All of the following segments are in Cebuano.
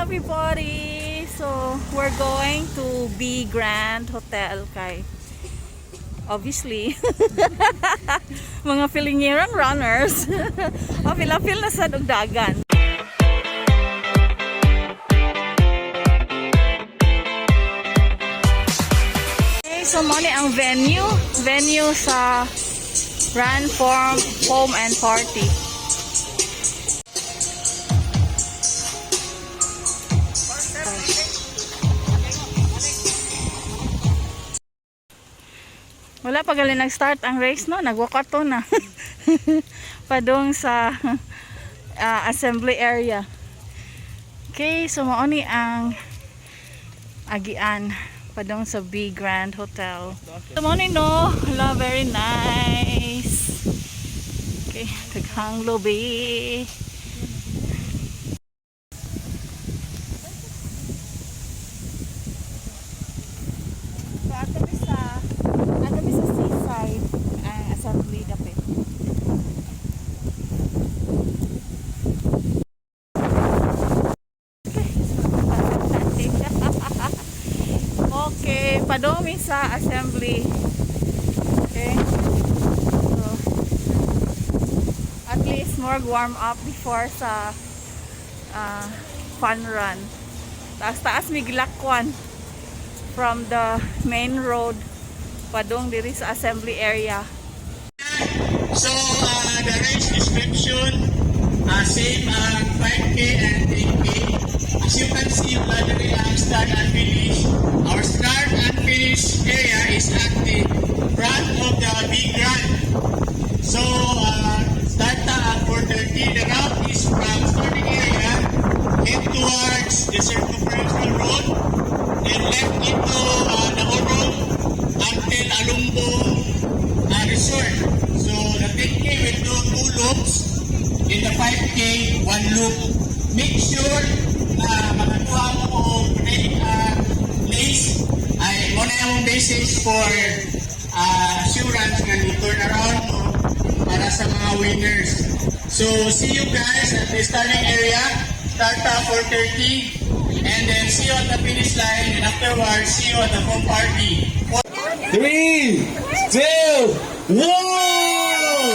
Everybody! So, we're going to B Grand Hotel kay obviously mga Filingirang runners. Apil-apil na sa dugdagan. Okay, so mao ni ang venue. Venue sa Run Form Home and Party. Wala pa gali nag-start ang race, no? Nag-walkathon na. Padung sa assembly area. Okay, so mao ni ang agian padung sa B Grand Hotel. So mao ni, no? Hala, very nice. Okay, daghang lobby. So ato mi sa seaside ang assembly dapit. Okay, padung mi sa assembly. Okay. So at least more warm up before sa fun run. Taas-taas mi gilakwan from the main road padung diri sa assembly area. So, the race description, same ang 5K and 10K. As you can see, wala diri ang start and finish. Our start and finish area is at the front of the big run. So, start ta at 4:30. The route is from starting area, head towards the circumferential road, then left into the Orong until Alumbong Resort. So, the 10K will do two loops. In the 5K, one loop. Make sure na makakuha mo og red lace ay mao na yung basis for assurance nga ni turn around mo para sa mga winners. So, see you guys at the starting area. Start at 4:30 and then see you at the finish line and afterwards see you at the home party. Three, two, one!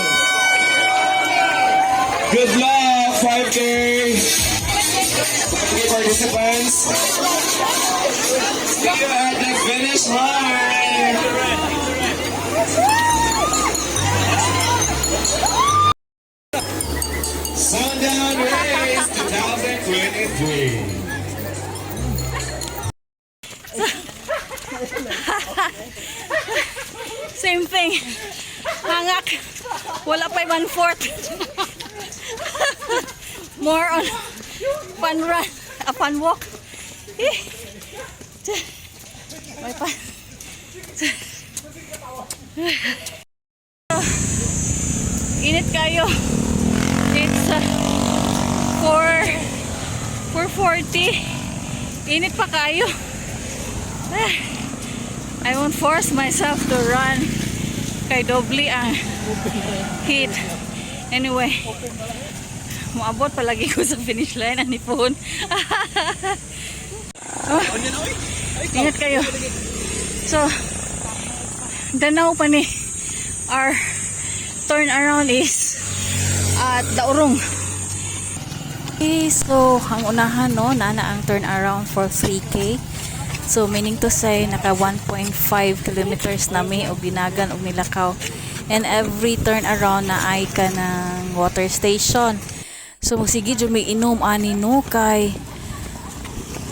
Good luck, 5K! 5K participants. See you at the finish line! Sundown Race 2023. Same thing. Hangak. Wala pa one-fourth. More on fun run, a fun walk. Eh. May pa. Init kayo. It's 4 4:40. Init pa kayo. I won't force myself to run kay doble ang heat. Anyway, moabot palagi ko sa finish line ani phone. Oh, ingat kayo. So, danaw pa ni our turn around is at Daurong. Okay, so ang unahan, no, nana ang turn around for 3K. So meaning to say naka 1.5 kilometers na mi og ginagan og nilakaw. And every turn around na ay ka ng water station. So magsige jud may inom ani, no, kay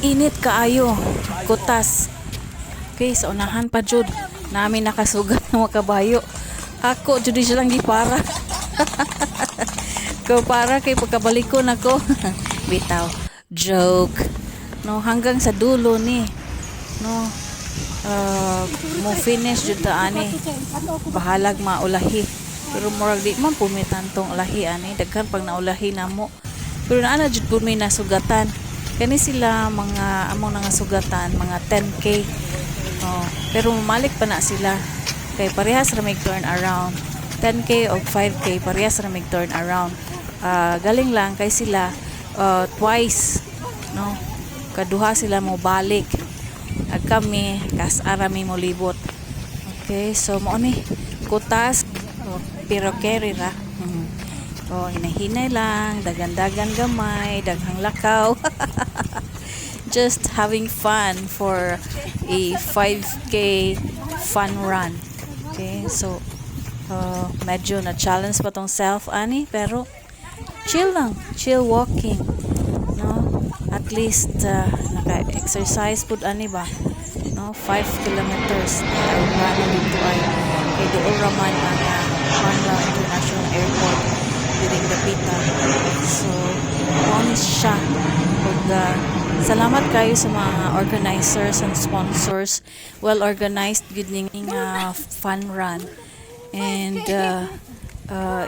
init kaayo, kutas. Okay, sa unahan pa jud nami nakasugat ng mga kabayo. Ako jud siya lang gipara. Ko para kay pagkabalik ko nako. Bitaw. Joke. No, hanggang sa dulo ni. No. Mo finish jud ta ani. Bahalag maulahi. Pero murag di man pumitantong ulahi ani. Daghan pag naulahi namo. Pero naa na jud pud may nasugatan. Kani sila mga among nga sugatan, mga 10K. Oh, pero mumalik pa na sila. Kay parehas ra may turn around. 10K o 5K parehas ra may turn around. Ah, galing lang kay sila twice, no? Kaduha sila mo balik. Ag kami, kas-a ra mi molibot. Okay, so mao ni kutas, oh, pero carry ra. Oh, hinahinay lang, dagan-dagan gamay, daghang lakaw. Just having fun for a 5K fun run. Okay, so medyo na challenge pa tong self ani, pero chill lang, chill walking. No? At least naka-exercise pud ani ba? No, 5 kilometers ay plano dito ay kay doon raman ang Panglao International Airport during dapita. So, mao ni siya. Ug salamat kayo sa mga organizers and sponsors. Well organized gud ning fun run and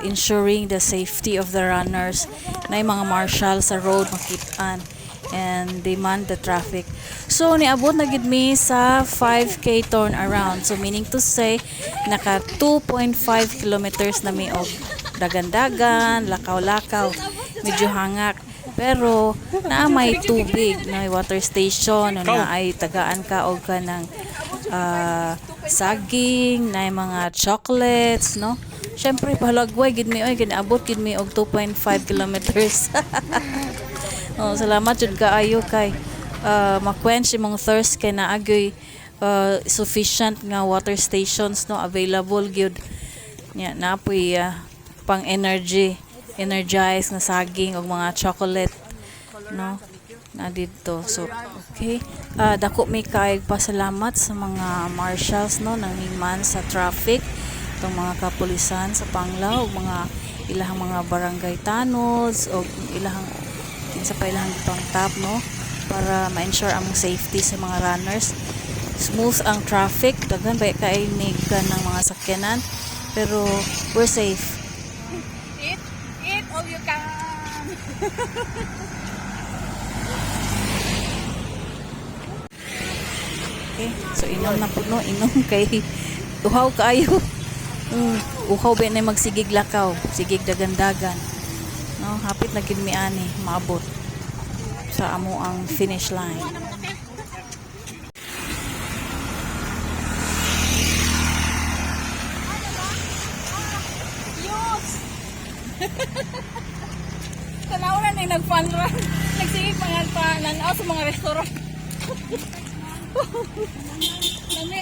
ensuring the safety of the runners na mga marshal sa road makitaan and they man the traffic. So niabot na gid mi sa 5K turn around. So meaning to say, naka 2.5 kilometers na mi og dagan-dagan, lakaw-lakaw, medyo hangak. Pero naa may tubig, na may water station, no, na ay tagaan ka og kanang saging, na mga chocolates, no? Syempre pahalagway gid mi oy, ginaabot gid mi og 2.5 kilometers. Oh, salamat jud kaayo kay ma-quench imong thirst kay naagoy sufficient nga water stations, no, available gyud. Nya napoy pang energy, energize nga saging og mga chocolate, no, na didto. So okay, dako mi kay pasalamat sa mga marshals, no, nang man sa traffic, itong mga kapulisan sa Panglao ug mga ilahang mga barangay tanods o ilahang kinsa pa ilahang pang top, no, para ma-ensure among safety sa mga runners. Smooth ang traffic, daghan ba kay mig ng mga sakyanan, pero we're safe. Eat, eat all you can. Okay, so inom na puno, inom kay uhaw kaayo. Uhaw ba na magsigig lakaw, sigig dagandagan. No, hapit na gid mi ani maabot sa amo ang finish line. Yus! Tanaw na ni nag-fun run. Nagsige pa nga pa nanaw sa mga restaurant. Lami.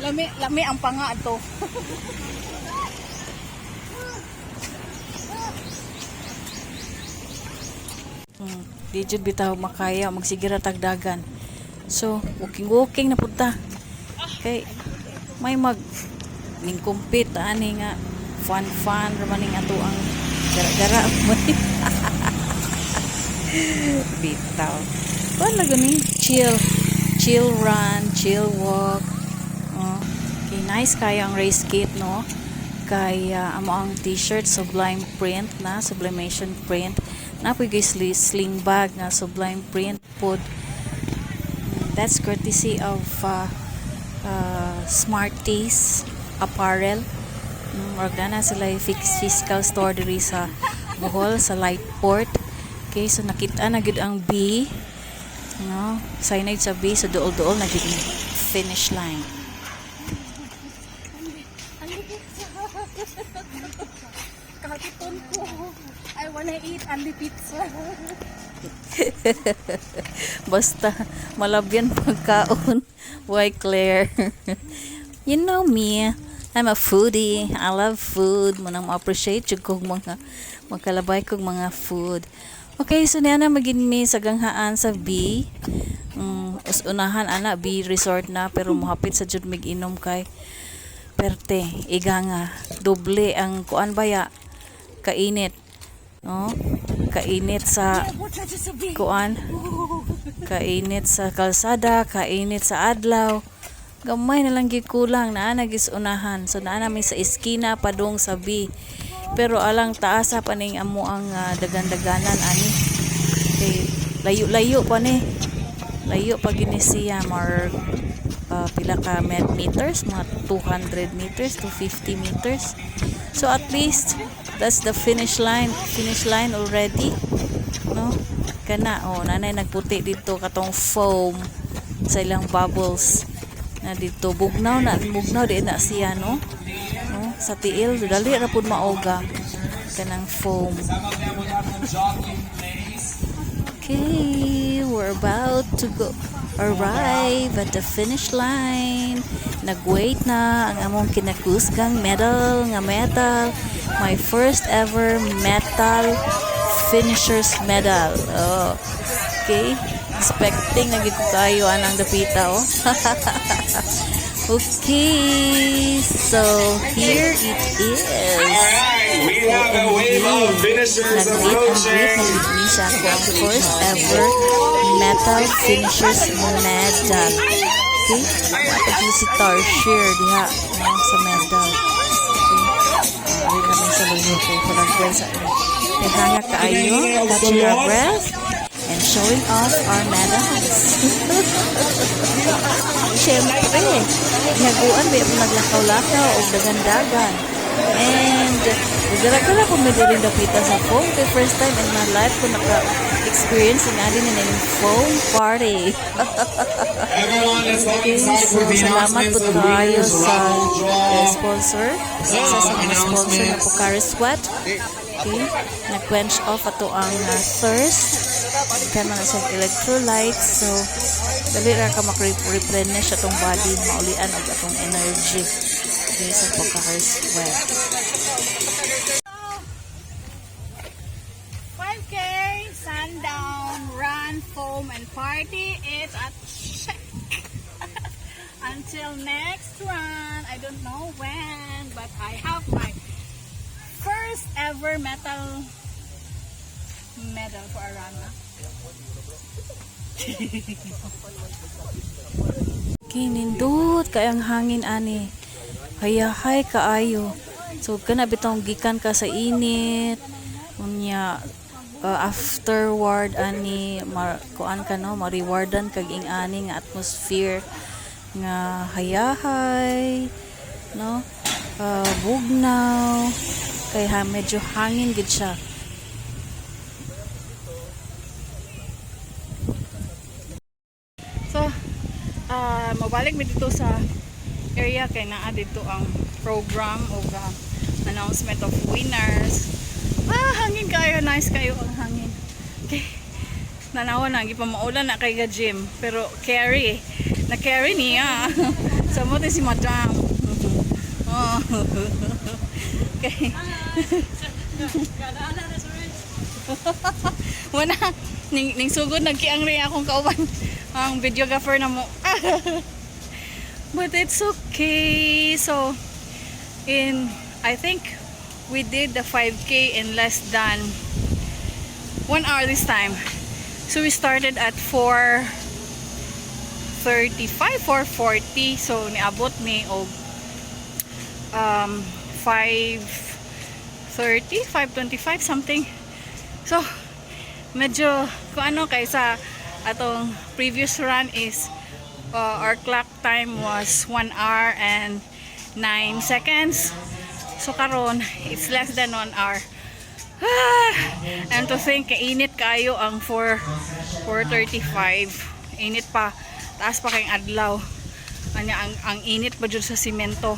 Lami, lami ang panga ato. Di jud bitaw makaya magsige ra tagdagan. So, walking walking na pud ta. Kay may mag ning compete ani nga fun fun ra man ning ato ang gara-gara mo. Bitaw. Wala gani, chill. Chill run, chill walk. Oh. Okay, nice kayo ang race kit, no? Kay amo ang t-shirt sublime print na, sublimation print. Na po guys sling bag nga sublime print pod. That's courtesy of Smarties Apparel. Murag na sila yung fix physical store diri sa Bohol sa Lightport. Okay, so nakita na gid ang B. No, signage sa B, so duol-duol na gid ni finish line. Only pizza. Kakiton ko. I wanna eat only pizza. Basta malabyan pagkaon. Why, Claire? You know me. I'm a foodie. I love food. Munang ma-appreciate jud kog mga magkalabay kog mga food. Okay, so niya na magin mi sa ganghaan sa B. Unahan ana B Resort na, pero mohapit sa jud mig inom kay perte iga nga doble ang kuan baya, kainit, no, kainit sa kuan, kainit sa kalsada, kainit sa adlaw. Gamay na lang gid kulang naa na gis unahan. So naa nami sa iskina padung sa B, pero alang taasa pa ning amo ang dagan-daganan ani kay layo-layo pa ni, layo pa gini siya, more pila ka meters, mga 200 meters to 50 meters. So at least that's the finish line, finish line already, no? Kana, oh, nanay nagputi dito katong foam sa ilang bubbles na dito bugnaw na bugnaw di na siya, no, no, sa tiil dali ra pud maoga kanang foam. Some of them will have to jog in place. Okay, we're about to go arrive at the finish line. Nag-wait na ang among kinakusgang medal nga metal. My first ever metal finishers medal. Oh. Okay. Expecting na gyud ko kayo anang dapita, oh. Okay. So here it is. Alright, we have a wave of finishers Nag-meet and greet approaching. na gid ni siya ako ang first ever metal finishers medal. Okay? Wala jud si Tarshir diha, no, sa medal. Okay. Ari kami sa luyo kay parang sa kay hanga kaayo, catching our breath and showing off our medals. Siyempre, gihaguan ba yung naglakaw-lakaw o dagan-dagan. And gara-gara ko medyo rin dapita sa foam. Kay first time in my life ko naka-experience ng ani na yung foam party. Everyone, let's go Okay, inside so for the salamat announcements po of tayo winners sa raffle draw. sponsor. Isa sa mga sponsor na Pocari Sweat. Okay, nag-quench off ato ang thirst. Kaya mga sa electrolytes. So, dali ra ka mak-replenish atong body, maulian og atong energy. Okay, sa Pocari Sweat. 5K, sundown, run, foam, and party. It's a check. Until next run, I don't know when, but I have my first ever metal medal for a run. Ah. Kinindot kay ang hangin ani. Hayahay kaayo. So kana bitong gikan ka sa init. Unya afterward ani kuan ka, no, ma-rewardan kag ing ani nga atmosphere nga hayahay, no, bugnaw kay ha, medyo hangin gid siya. So, mabalik mi dito sa area kay naa dito ang program o announcement of winners. Ah, hangin kayo, nice kayo ang hangin. Okay. Nanawa na, gipa maulan na kay ga gym, pero carry. Na carry niya. Sa mo si Madam. Oh. Okay. Wala. Ning sugod nagkiang rin akong kauban ang videographer na mo. But it's okay. So in I think we did the 5K in less than 1 hour this time. So we started at 4:35, 4:40. So niabot ni og 5:30, 5:25 something. So medyo kung ano kaysa atong previous run is our clock time was 1 hour and 9 seconds. So karon it's less than 1 hour. Ah, and to think init kayo ang 4 4:35. Init pa, taas pa kayong adlaw. Anya ang init pa jud sa simento.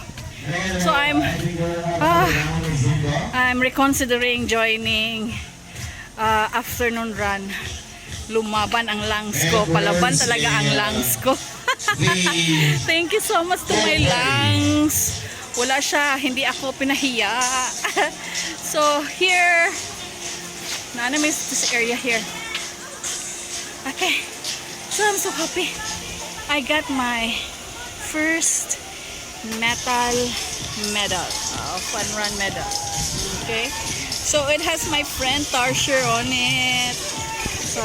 So I'm reconsidering joining afternoon run. Lumaban ang lungs ko. Palaban talaga ang lungs ko. Thank you so much to my lungs. Wala siya, hindi ako pinahiya. So here, naa na this area here. Okay. So I'm so happy. I got my first metal medal. Fun run medal. Okay. So it has my friend Tarsher on it. So,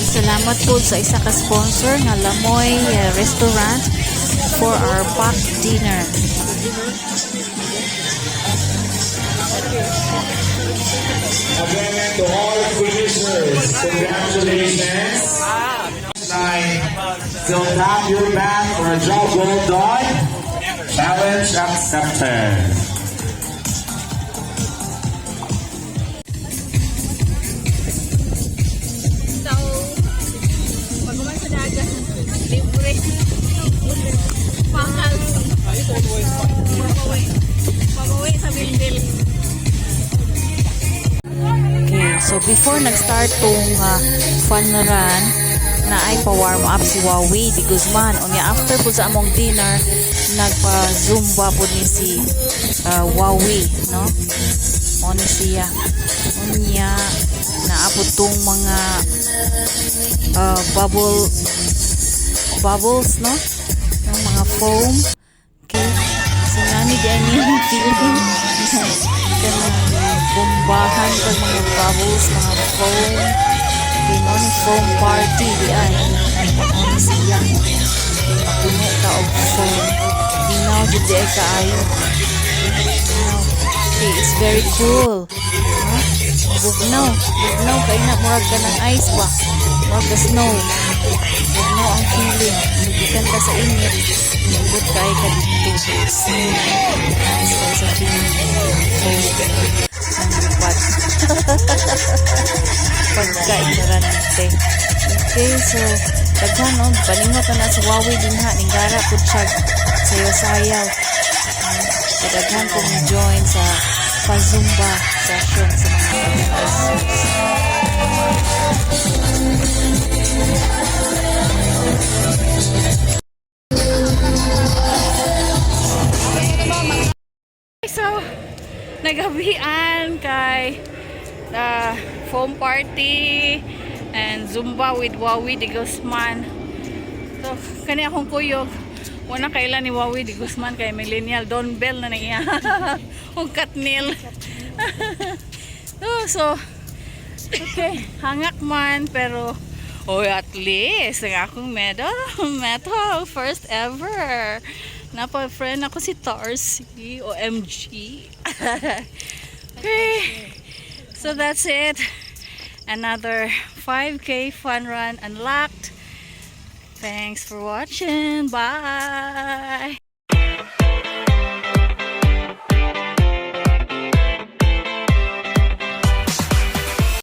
Salamat po sa isa ka sponsor nga Lamoy Restaurant for our packed dinner. Again, to all finishers, congratulations. Line. So tap your back for a job well done. Challenge accepted. Pakal. Babawi. Babawi sa bilbil. Okay, so before nag-start tong fun run, na ay pa-warm up si Wawi di Guzman. Unya after po sa among dinner, nagpa-zumba po ni si Wawi, no? Mao ni siya. Unya naa pod tong mga bubble bubbles, no? Yung mga foam. Okay. So, nani di ay niyang feeling. Kanang bombahan kag mga bubbles, mga foam. Okay, mao ni foam party di ay. Mao ni siya. Okay, mapuno ka og foam. Ginaw jud di ay kaayo. Ginaw. Okay, it's very cool. Huh? Bugnaw. Bugnaw kay na murag ka ng ice ba? Murag ka snow. Bugnaw ang feeling. Gikan ka sa init. Niabot kay ka dito. Nice kay sa feeling. Foam. Ang lupad. Pagka-ignorante. Okay, so, daghan no, balingo ka na sa Wawi din ha, ninggara pud siya sayaw-sayaw. Kadaghan kong join sa pa-Zumba session sa mga organizers. So, nagabian kay foam party and Zumba with Wawi de Guzman. So, kani akong kuyog. Wala kailan ni Wawi de Guzman kay Millennial Don Bell na niya. Ug Katnil. Oh, so, okay, hangak man pero oh, at least ang akong medal, medal, first ever. Napa-friend ako si Tarsi, OMG. Okay, so that's it. Another 5K fun run unlocked. Thanks for watching. Bye.